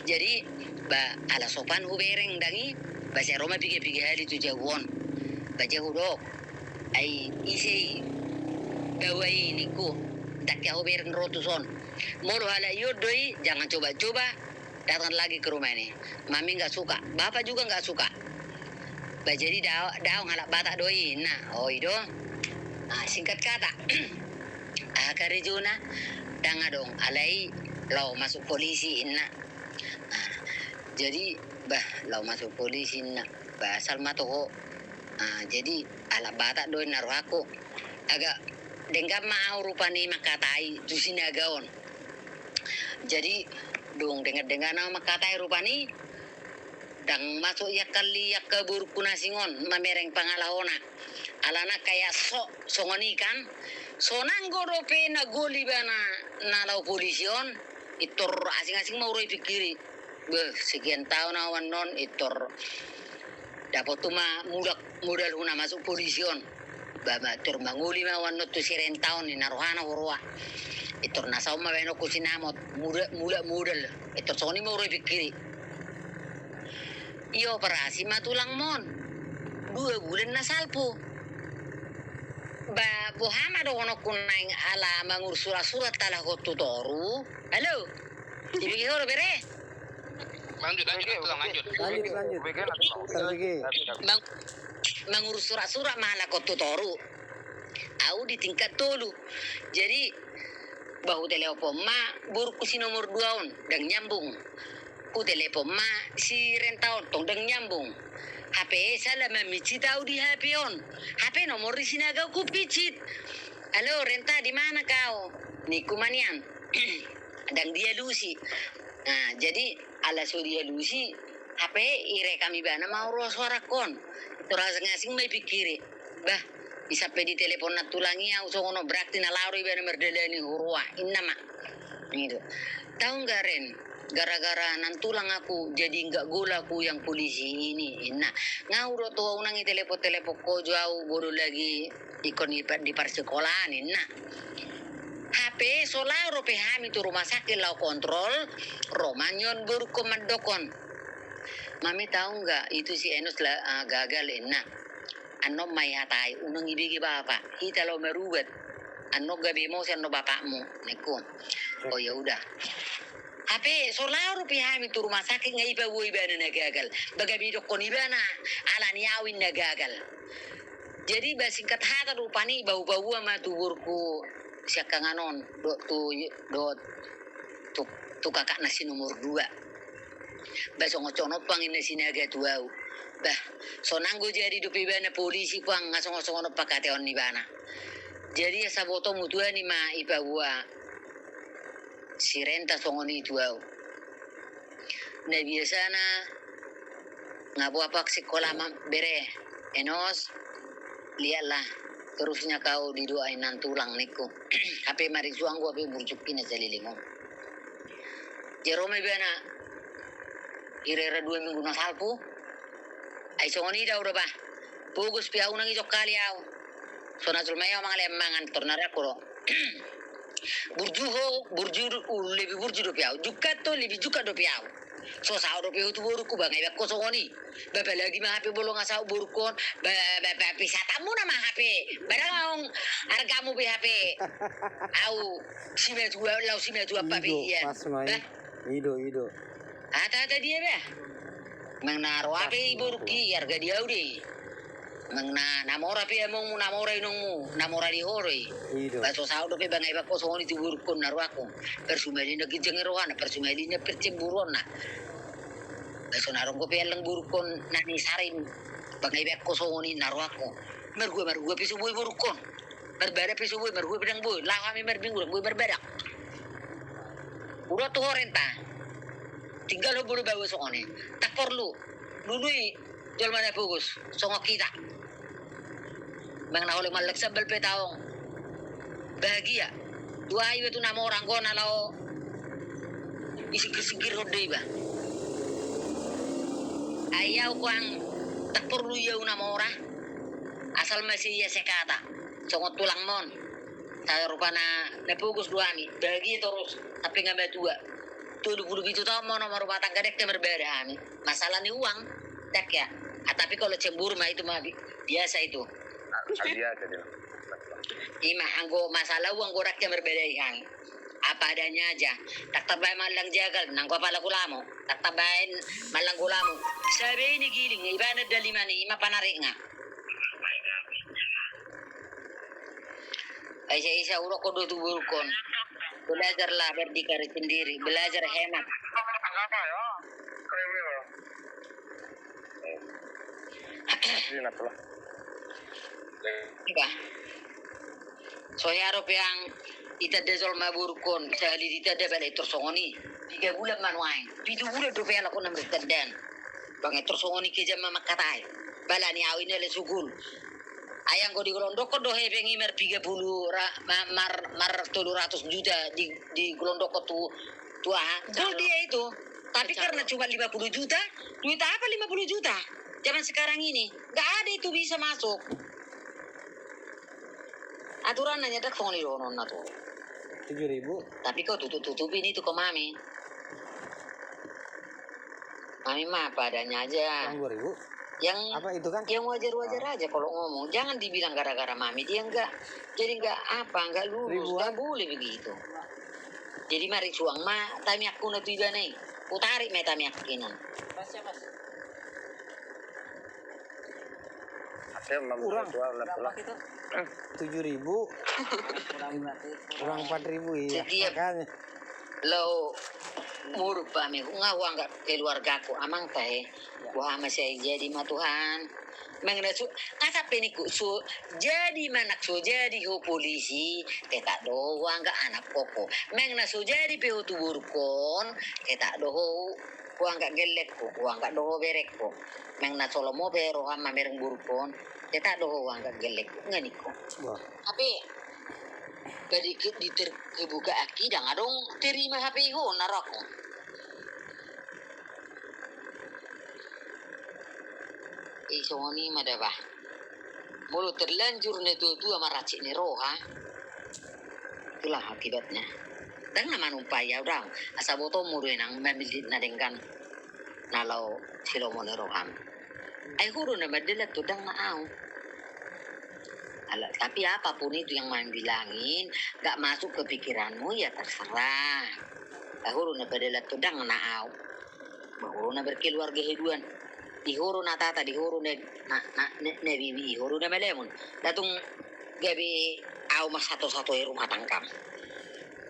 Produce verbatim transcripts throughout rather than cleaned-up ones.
Jadi ba ala sopan hubereng ndang i, ba sai ro ma piga-piga hali tu jabu on. Ba sai hudok, ai ise i baoa i ningku. Ndang hea hubereng ro tuson. Molo halak i on do i, jangan coba-coba datang lagi ke rumah ini. Mami nggak suka, bapak juga nggak suka. Ba jadi daong halak Batak do i, inna. O i do. Singkat kata, aha karejona? Ndang adong, alai laho masuk polisi, inna. Jadi bah, laho masuk polisi, inna. Bah, asal ma toho. Jadi halak Batak do, inna, rohangku. Agak denggan ma au rupani mangkatai tu Sinaga on. Jadi dung denggan-denggan au mangkatai rupani, ndang masuk i angka, i angka borungku na asing on mamereng pangalahona. Alana kayak sok songon i kan. So nanggo dope na gol ibana na laho polisi on, intor asing-asing ma ro i pingkiri. Beh, sekian tahun au annon, intor dapothu ma mulak modalhu na masuk polisi on. Ba ma, intor mangoli ma au annon tu si Renta on, inna, rohana huroa. Intor na saon ma baenonku sinamot, mulak modal. Intor songon i ma ro i pingkiri. Ioperasi ma tulangmon. Dua bulan na salpu. Ba boha ma dohononku naeng ala mangurus surat-surat halak on tu toru. Halo. Dibege ho do, bere? Lanjut, lanjut, lanjut, lanjut. Lanjut, lanjut. Mangurus surat-surat ma halak on tu toru. Au di tingkat tolu. Jadi ba hutelepon ma borungku si nomor dua on, ndang nyambung. Hutelepon ma si Renta on, tong ndang nyambung. Hape sala mamicit au di hape on. Hape nomor di Sinaga on hupicit. Halo Renta, di mana kau? Ningku ma nian. Ndang dialusi. Jadi ala so dialusi, hape direkam ibana ma huroa suarangkon. Intor asing-asing ma i pingkiri. Bah, bisa pe ditelepon nantulang i au songon on, berarti na laho do ibana mardalani huroa, inna ma. Tahu nggak, Ren, gara-gara nantulang aku jadi nggak gol aku yang polisi ini, inna. Nga hudok tu ho, unang itelepon-telepon ho jo au, bodo lagi ingkon di parsikolaan, inna. Hape so laho dope hami tu rumah sakit laho kontrol, ro ma nian borungkon mandokkon, Mami, tahu nggak itu si Enos la gagal, inna. Annon ma ihatai, unang ibege bapak, hita laho marubat. Annon gabe emosi annon bapakmu, ningku. O ya udah. Hape so laho dope hami tu rumah sakit, nga ipaboa ibana na gagal. Ba gabe idokkon ibana, alani au inna gagal. Jadi ba singkat hata rupani, ba hupaboa ma tu borungku siangkangan on, dohot tu, dohot tu kakakna si nomor dua. Ba songon-songon on puang inna Sinaga tu au. Bah, so nanggo jadi dope ibana polisi puang, nga songon-songon on pangkataion ni ibana. Jadi asa botomu tu ani ma ipaboa si Renta songon i tu au. Na biasana nga boha puang sikola ma, bere. Enos, lihatlah terusnya kau didoai nantulang, ningku. Hape marisuang ho, hape burju i na saleleng on. Jero ma ibana hira-hira dua minggu na salpu. Ai songon i do au da bah. Pogos pe au, unang ijok hali au. So na jolma i au mangalehon mangan, tor na rohangku do. Burju ho, burju, lebih burju dope au. Jungkat ho, lebih jungkat dope au. So saut dope ho tu borungku, ba nga ibaen ho songon i. Ba apalagi ma hape molo nga saut borungkon, ba, ba, ba, pisatanmuna ma hape. Ba ndang adong argamu be hape. Au simatua, laho simatua pape hian. Ido, ido. Hata-hata dia bah. Manang na ro hape i borungki, arga di au do i. Manang na mora pe amongmu, na mora inongmu, na mora di ho do i. Ba so saut dope ba nga ibaen ho songon i tu borungkon na rohangku. Parsumalian na ginjang ni rohana, parsumalian na percemburuonna. Ba so na adong dope alleng borungkon na nisarin, ba nga ibaen ho songon i na rohangku. Marhua-marhua pe so boi borungkon. Marbada pe so boi, marhua pe ndang boi, laho hami marminggu ndang boi marbada. Hudok tu ho Renta. Tinggalhon molo baoa songon i. Ndang porlu. Lului jolma na pogos songon hita. Manang na holong mallak sambal pe taon. Bahagia. Dua iba tu na mora, anggo na laho isinggir-singgirhon do iba. Ai au puang, ndang porlu i au na mora. Asal ma sai ia sekata. Songon tulangmon. Sai rupana na pogos do hami, bahagia torus, hape nga matua. tolu pulu pitu taon ma ho na marumah tangga, dang hea marbada hami. Masalah ni uang, dang hea. Ah, tapi kalau cemburu ma itu ma bi-, biasa itu. Ah, biasa dia. Ima, anggo masalah uang, dang hea marbadai hami. Apa adanya aja. Dang tabaen mangallang jagal, nanggo apala gulamo. Dang tabaen mangallang gulamo. Sabe i na giling, ibana dalimana i, ima panarikna. Ai sai, sai hudokkon do tu borungkon. Belajarlah berdikari sendiri, belajar hemat. Iba. So hea dope, ang, ditanda jolma borungkon, sahali ditanda bala i tor songon i. Piga bulan ma nuaeng. Pitu bulan dope alak on na martandaan. Bang, i tor songon i kejam ma mangkatai. Bala ni au i na le sugul. Ai anggo digelondokkon do hepeng i mar piga pulu ra-, ma-, mar, mar tolu ratus juta di, digelondokkon tu, tu aha, gol dia itu. Tapi karena cuma lima puluh juta, duit apa lima puluh juta? Zaman sekarang ini, nggak ada itu bisa masuk. Aturanna, nyadak songon i dohononna tu. Tujuh ribu. Tapi kau tutup-tutupi ni tu ko mami. Mami ma apa adanya aja. Uang dua ribu. Yang, apa itu kan? Yang wajar-wajar aja kalau ngomong. Jangan dibilang gara-gara mami dia enggak. Jadi enggak apa, enggak lurus. Ribuan. Enggak boleh begitu. Jadi mari suang ma tamiakkuna tu ibana i. Hutarik ma tamiakkinan. Kurang. Tujuh ribu. Kurang empat ribu, iya. Setiap makanya. Lao muruk hami, nga huanggap keluargaku, amang tahe. Boha ma sai, jadi ma Tuhan. Manang na so, nga sampe ningku, so jadi ma nang so jadi ho polisi, tetap do huanggap anakkonku. Manang na so jadi pe ho tu borungkon, tetap do ho huanggap gellengku, huanggap do ho berengku. Manang na so lomo pe roham mamereng borungkon, tetap do ho huanggap gellengku, nga ningku. Wah. Tapi, ketika diter-, kebuka aki, dang adong terima H P i ho na rokok. I songon i ma da bah. Molo terlanjur na tua-tua ma rancit ni roha, itulah akibatnya. Dang na manumpai au, dang. Asa botomu do inang mamillit na denggan na laho silomo ni roham. Ai ho do na mandalan tu, dang na au. Ala, tapi apapun itu yang mami bilangin, nggak masuk ke pikiranmu, ya terserah. Ai ho do na mandalan tu, dang na au. Bah, ho do na berkeluarga haduan. Di ho do na tata, di ho do na, na, na, na, na bibi, di ho do na malemon. Latung gabe au ma sato-sato i rumah tangga.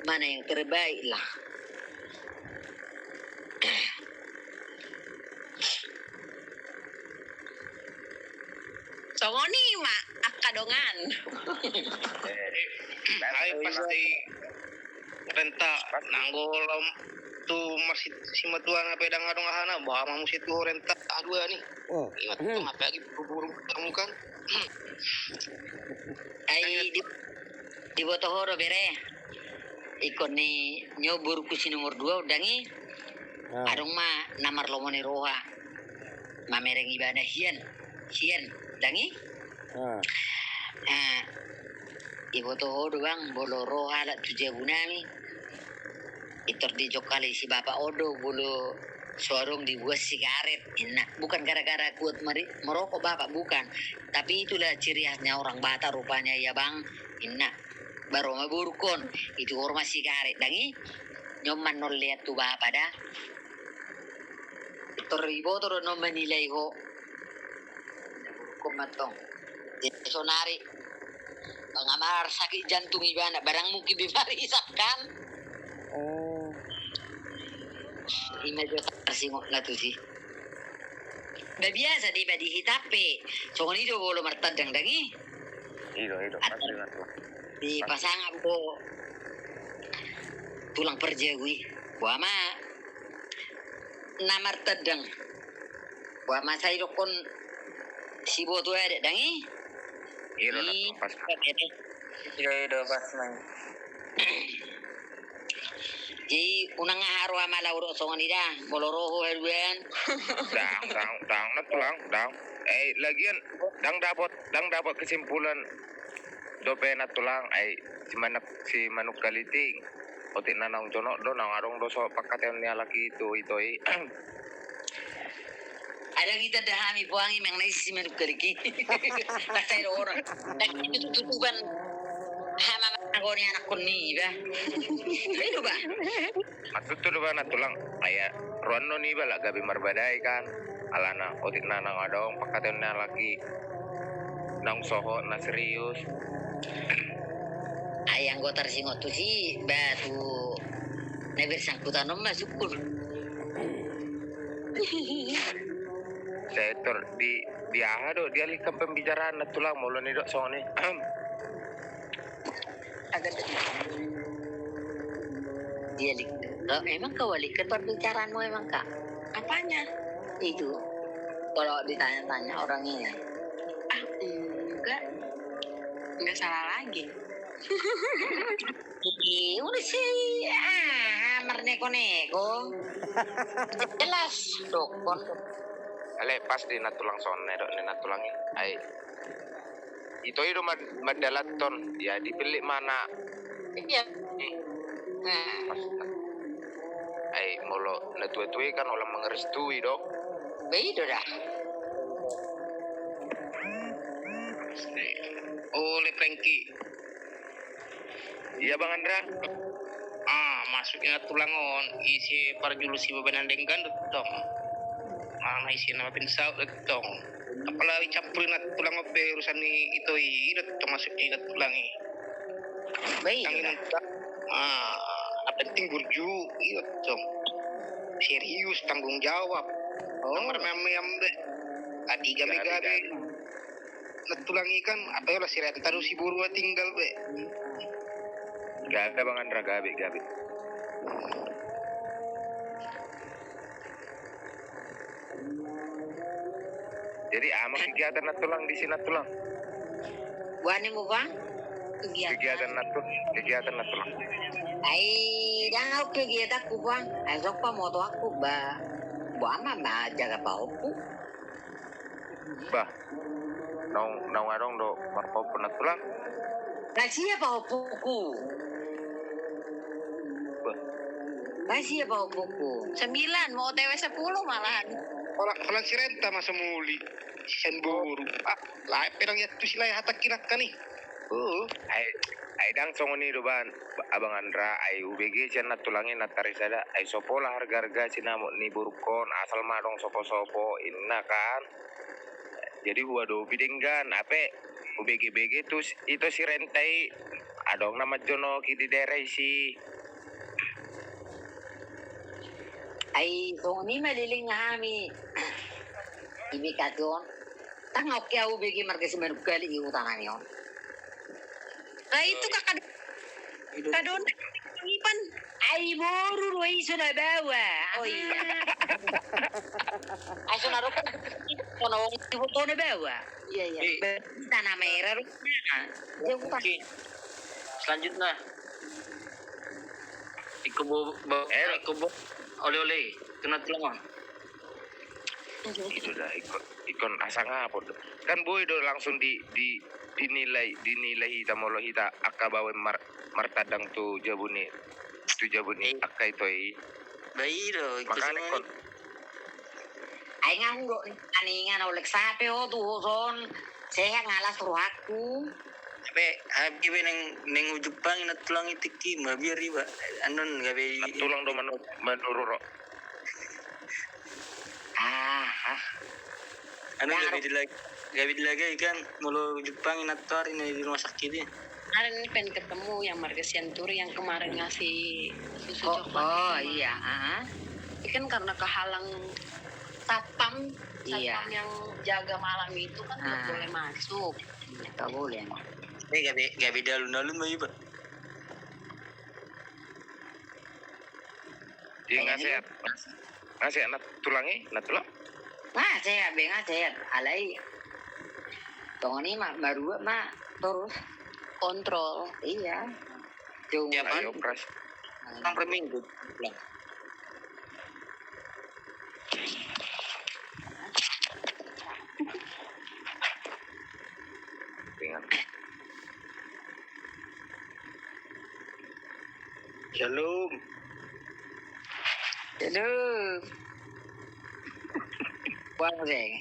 Mana yang terbaik lah. Songon i ma angka dongan. Eh, ai pasti renta nanggo lam tu masih simatuan, apa dang adong ahana, bah, ma muse tu renta adua ni. Oh. Ingat tu apa lagi burung kamu kan. Ai di, diboto ho do bere. Ingkon ni nyo borungku si nomor dua, dang i. Ah. Adong ma na marlomo ni roha. Mamereng ibana hian, hian, dang i. Ah. Ah, diboto ho do bang, molo ro halak tu jabu nami. Intor dijongkali si bapak on do, molo so adong dibuat sigaret, inna. Bukan gara-gara kuat mari-, merokok bapak, bukan. Tapi itulah ciri khasnya orang Batak rupanya ya bang, inna. Baru ma borungkon, itu hormat sigaret, dang i. Nyoman non leat tu bapak da. Tor iboto do non menilai ho. Borungkon mantong. Jadi sonari. Nga marsakit jantung ibana, barang mungkin be marisak kan. Oh. Ima jo tarsingotna tusi. Ba biasa do iba di hita pe. Songon i do molo martandang dang i. Ido, ido. Pasti, pasti. Dipasangap do tulang parjabu i. Boha ma na martandang. Boha ma sai dokkon siboto adat dang i. Ido, i, na pas. Ido, ido, pas nang. Jadi unang aha roha ma laho do songon i da, molo ro ho haduan. Dang, dang, dang, na tulang, dang. Eh, lagian, dang dapot, dang dapot kesimpulan dope na tulang, ai, si manuk, si manuk kaliting. Otik na naung jonok do, naung adong do so pangkataion ni halak i tu ito i. Adong i tanda hami puang i, memang na isi manuk galigi. Nasai do orang. Lagi tutuban. Hama managoni anakkon ni iba. Iba do ba. Matutu do ba na tulang. Aya ruan do ni iba lak gabe marbadai kan. Alana otik na naung adong pangkataion ni halak i. Naung sohot na serius. Ai anggo tarsingot tusi ba tu na bersangkutan on ma sungkun. Setor di di aha do dialihkan pembicaraan na tulang molo ni dok songon i. Agak dialik. Emang kau alihkan perbicaraanmu emang kak? Apanya? Itu. Kalau ditanya-tanya orang ini. Ah, enggak. Enggak salah lagi. Ih, udah sih. Ah, marneko-neko. Jelas, dokon. Ale, pas di natulang sonne dok ni natulang i. Ai. Ito i do mad- madalaton. Ya dipilih mana? Iya. Ai molo na tua-tua i kan olam mangerestui do. Baido dah. Ole Prengki. Iya bang Andra. Ah, masuk i na tulang on isi parjulu si babanan denggan do tong. Mana isi nama pinsau do tong. Apalagi campur i na tulang on be urusan ni ito i do tong masuk i na tulang i. Baik. Tanggung jawab. Ah, na penting burju i do tong. Serius tanggung jawab. Oh. Nomor mame ambe. Adi gabe gabe. Na tulang i kan apa ya lah si renta do si boru tinggal be. Gabe bang Andra gabe gabe. Jadi ama kegiatan na tulang di sini tulang. Wani mu bang? Kegiatan na tulang, kegiatan na tulang. Ai dang au kegiatanku bang. Ai sok pamoto aku ba. Ba ama ma jaga pahompu. Bah, naung naung adong do marpahompu na tulang. Na sia pahompuku. Bah. Na sia pahompuku. Sembilan, mau O T W sepuluh malahan. Holan holan si renta ma so muli. Sian boru. Ah, lae pe dang iantusi lae hatangki nangkan i. Uh. Ai ai dang songon i do ban. Abang Andra, ai ubege sian na tulang i na tarisada, ai so pola harga-harga sinamot ni borungkon, asal ma adong sopo-sopo, inna kan. Jadi huadopi denggan, ape ubege-bege tu ito si renta i, adong na manjonoki di daerah isi. Ai songon i ma leleng hami. Ibe kati on. Tang oke au bege marga si manuk gali i huta nami on. Lah itu kakak Kadona ipan. Ai boru do i so na bawa. Oh iya. Ai so na rokok. Kono wong ibu to na bawa. Iya iya. Tanah merah rumah. Oke. Selanjutnya. Iko bo, bo, eh, iko bo, oleh-oleh kena tulang. Itu dah ikon ikon rasa ngapot. Kan boi do langsung di di dinilai dinilai hita molo hita akka bawen mar, martandang tu jabu ni tu jabu ni akka ito i. Bai do makanya ikon. Ai nga hudok ningan olek sape ho tu hoson sehat ngalas rohakku. Be abi be neng neng ujung pangi na tulang i tikki ma biar iba anon gabe tulang do manururo. Ah. Anu gabe di lag gabe di lagai kan molo Jepang i na tuari na di rumah sakit i. Kemarin ini pengen ketemu yang marga Sianturi yang kemarin ngasih susu coklat. Oh iya. Ini kan karena kehalang satpam, satpam yang jaga malam itu kan nggak boleh masuk. Nggak boleh. Eh gabe gabe di alun-alun ma iba. Dia nggak sehat. Nggak sehat na tulang i, na tulang. Nggak sehat be nggak sehat. Alai tongon i ma marua ma terus. Kontrol. Iya. Tiap hari operasi. Nang per minggu. Dengan. Shalom. Shalom. Buang museng.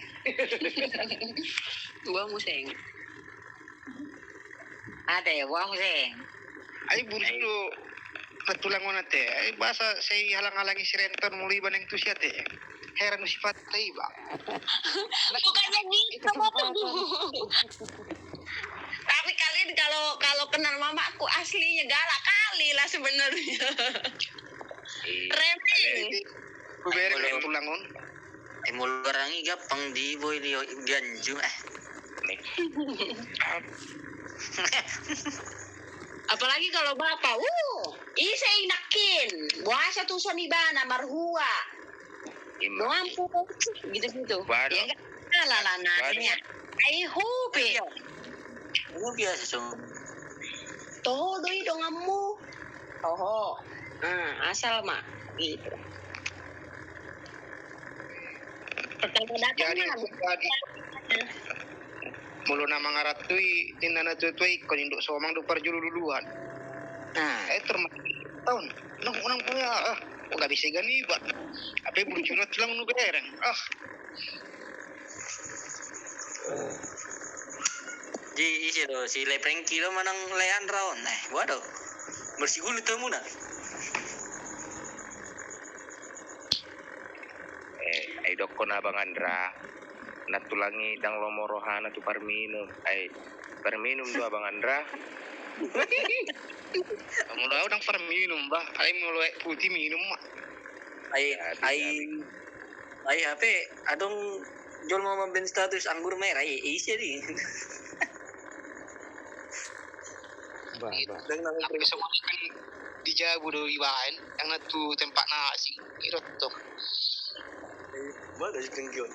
Buang museng. Ate, buang museng. Ai burju do. Ketulangon ate. Ai bahasa sai halang-halangi si Renton mulai baneng tu si ate. Heran si Fata iba. Bukannya gitu, Bang. Tapi kalian kalau, kalau kenal mamaku aslinya galak kali lah sebenarnya. Remeng. Ku bereng tulangon. Eh, molo rangi gampang di boy di, di anju, eh. Apalagi kalau bapak, uh, ise inakin, boasa tuson ibana marhua. Ima. Doampu, gitu-gitu. Baru. Ya enggak salah lah nanya. Ai hobi. Iya. Lu biasa so. Toho do i donganmu. Toho. Nah, asal ma. Gitu. Pertama datang. Jadi, ma. Jadi, molo na mangarantui, ninna na tua-tua i, ingkon indok somang do parjolo luluan. Nah. Eh, termasuk taon. Nang, nang punya, ah, oh, gak bisa gani, Pak. Apa burju na tulang nu bereng. Ah. Di ise do, si Leprengki do manang Leandra on. Eh, waduh. Bersigulut hamuna. Eh, ai dokkon Abang Andra. Na tulang i ndang lomo rohana tu parminum. Ai, parminum do Abang Andra. Molo au ndang parminum, bah. Ai molo aek putih minum ma. Ai, ai, ai hape adong jolma mambaen status anggur merah, ai ise di. Bah, bah. Tapi so di jabu do ibaen, ndang na tu tempat na asing. Irot tong. Mana si Penggion?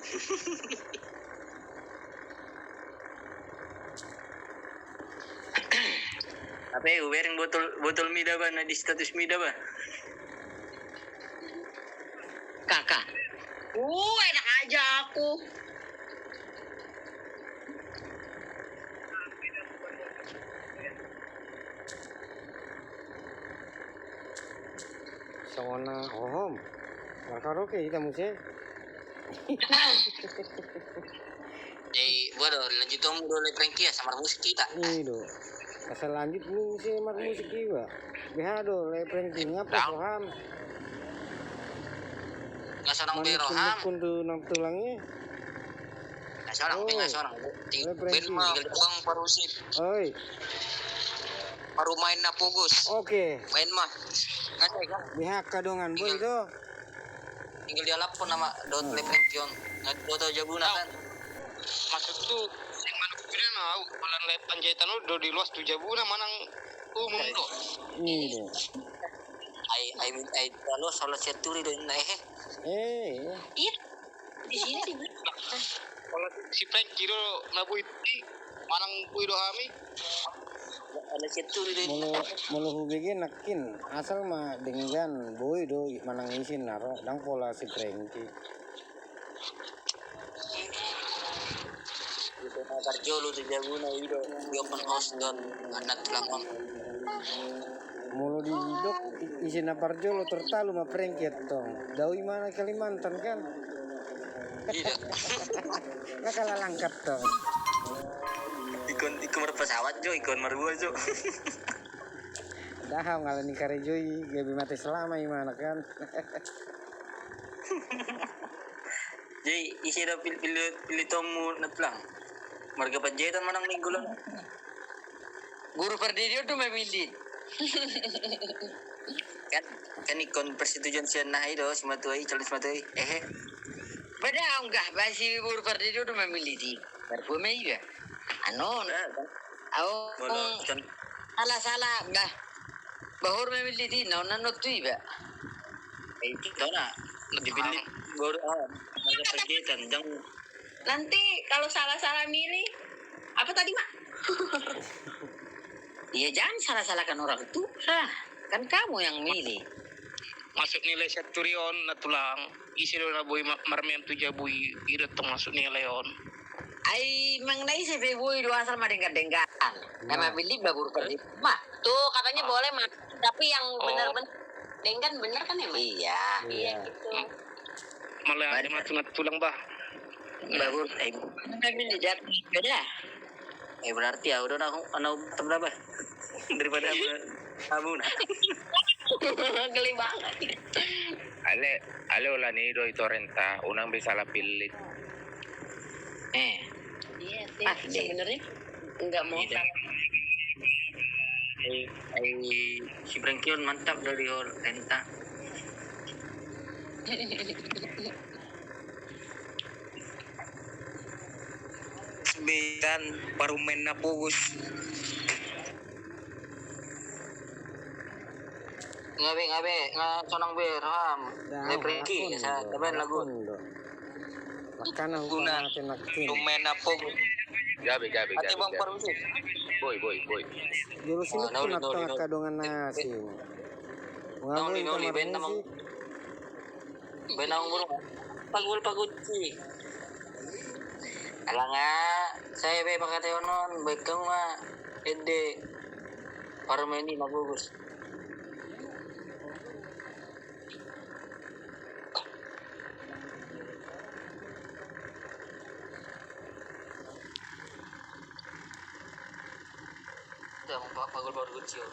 Apa ya, ubereng botol, botol mida ba, na di status mida ba. Kakak. Uh, enak aja aku. Songon na hohom. Markaraoke hita muse. Jadi, bodo, lanjut om do Leprengki ya, sama musik kita. Iya do. Asal lanjut muse marmusik iba. Beha do Leprengki, ngapa roham? Nga sonang be roham. Kun tu nang tulang i. Nga sonang be, nga sonang. Leprengki. Tinggal tukang parusik. Oi. Baru main na fokus. Oke. Main mah. Nga sonang. Beha ka dongan boy do. Tinggal dialaphon nama dohot Leprengki on. Nga diboto jabuna kan. Maksudku, sing manuk pina na au, holan Leprengki Panjaitan on do diloas tu jabuna manang umum do. Iya do. Ai, ai, ai, diloas holan Sianturi do inna, eh. Eh. Iya. Di sini sih. Holan si Prengki do na boi i, manang boi do hami. Holan Sianturi do inna. Molo, molo hubege nangkin, asal ma denggan boi do manang ise na ro, ndang pola si Prengki. Ise na parjolo tu jabuna i do, didok host dohot anak tulang on. Molo didok i-, ise na parjolo, tor talu ma Prengki antong. Dao i ma na Kalimantan kan. Iya. Nga kalalangkat tong. Ingkon, ingkon marpesawat jo, ingkon marhua jo. Daha ngalani karejo i, gabe mate selama i ma na kan. Jadi, ise do pil-, pil-, pilitonmu na tulang? Marga Panjaitan manang Nainggolan? Guru Pardede on do mamillit. Kan, kan ingkon persetujuan sian na i do, simatua i, calon simatua i. Ehe. Pada unggah, ba si Guru Pardede on do mamillit i. Marhua ma iba. Anon. Eh, kan. Au, molo, kan. Salah-salah, bah. Bahor mamillit i, na on na tu iba. Eh, itu na. Dipillit. Guru, ah, Marga Panjaitan, jang. Nanti kalau salah-salah milih, apa tadi, Mak? Iya, jangan salah-salahkan orang tua. Kan kamu yang milih. Masuk nilai Sianturi on na tulang. Ise do na boi ma-, marmeam tu jabu i, i do tong masuk nilai on. Ai manang na ise pe boi do asal ma denggan-denggan. Na mamillit ba Guru Pardede ma. Tuh, katanya boleh ma. Tapi yang benar-benar denggan benar kan, emang? Iya. Iya, gitu. Malah ada mati tulang, bah. Babun, eh, kami di jati beda. Eh, berarti ya udah, nah, nah, tetap dah, bah. Daripada kamu, nah. Geli banget. Ale, ale, holan i do i torenta, unang be salah pilih. Eh. Iya sih, sebenarnya nggak mau. Ai, ai, si Brengkion mantap dari torenta. Sembilan parumaen na pogos. Ngabe, ngabe, nga sonang be roham. Dah, Brengki, sa tabaen lagu. Makana guna pemain napung. Gabe, gabe, gabe, gabe. Boi, boi, boi. Jolo sini pun atau angka dongan nasi. Nong di noli ben namang. Ben namang burung. Pagul paguci. Alanga saya be pakate onon, baik kamu ma ede. Parmeni na bagus. Dah, mau pa-, pagol baru kecil.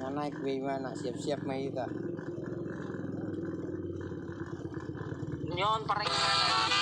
Na naek be imana, siap-siap ma hita. Nyon pareng.